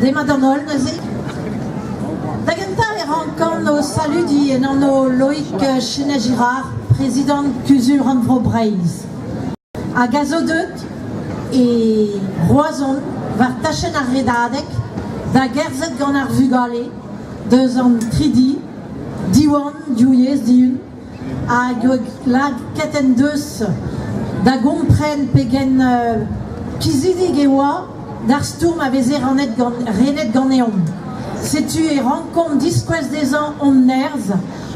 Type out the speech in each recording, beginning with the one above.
Demat d'an holl neuze. Da gentañ e rankan ho saludiñ en anv Loïc Chesnais-Girard, prezidant Kuzul Rannvro Breizh. Hag a zo deuet e Roazhon war tachenn ar Redadeg da gerzhet gant ar vugale deus an tridi, Diwan, Div Yezh, Dihun, hag lakaet en deus da gompren pegen kizidik e oa d'ar stourm a veze rannet gant, renet ganeomp. Setu e rankomp diskouez dezhañ hon nerzh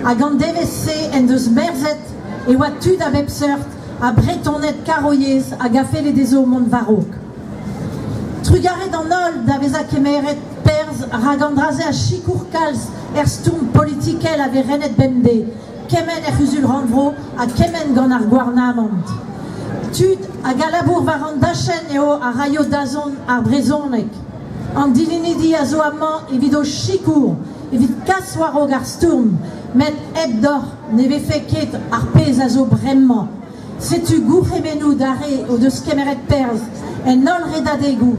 hag an devezh-se en deus merzet e oa tud a bep seurt ha Bretoned kar-o-yezh hag a felle dezho mont war-raok. Trugarez d'an holl da vezañ kemeret perzh rak an dra-se a sikour kalz er stourm politikel a vez renet bemdez, kement er C'huzul-rannvro ha kement gant ar gouarnamant. Tud hag a labour war an dachenn eo a raio dazont ar brezhoneg. An dilennidi a zo amañ evit ho sikour, evit kas war-raok ar stourm, met hepdoc'h ne vefe ket ar pezh a zo bremañ. Setu gourc'hemennoù d'ar re o deus kemeret perzh en holl redadegoù,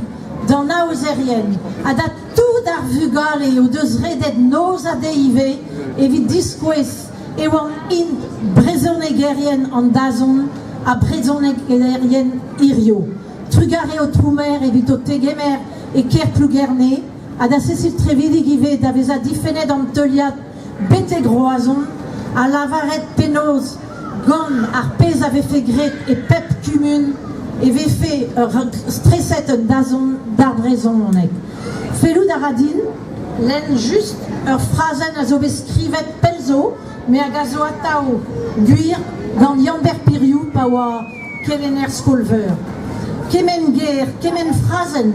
d'an aozerien ha da tout ar vugale o deus redet noz ha deiz ivez evit diskouez e oant int brezhonegerien an dazont ha brezhonegerien hiziv. Trugarez Aotrou Maer evit ho tegemer e kêr Plougerne ha da Cécile Trevidig ivez da vezañ difennet an teuliad betek Roazhon ha lavaret penaos gant ar pezh a vefe graet e pep kumun e vefe streset un dazont d'ar brezhoneg. Fellout a ra din lenn just ur frazenn a zo bet skrivet pell zo, met hag a zo atav gwir gant Yann-Ber Piriou pa oa kelenner skol-veur. Kement ger, kement frazenn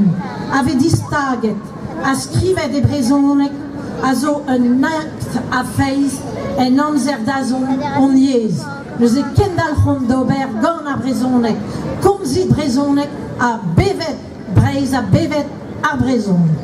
a vez distaget ha skrivet e brezhoneg a zo un akt a feiz en amzer dazont hon yezh. Neuze kendalc'homp d'ober gant ar brezhoneg, komzit brezhoneg ha bevet Breizh ha bevet ar brezhoneg.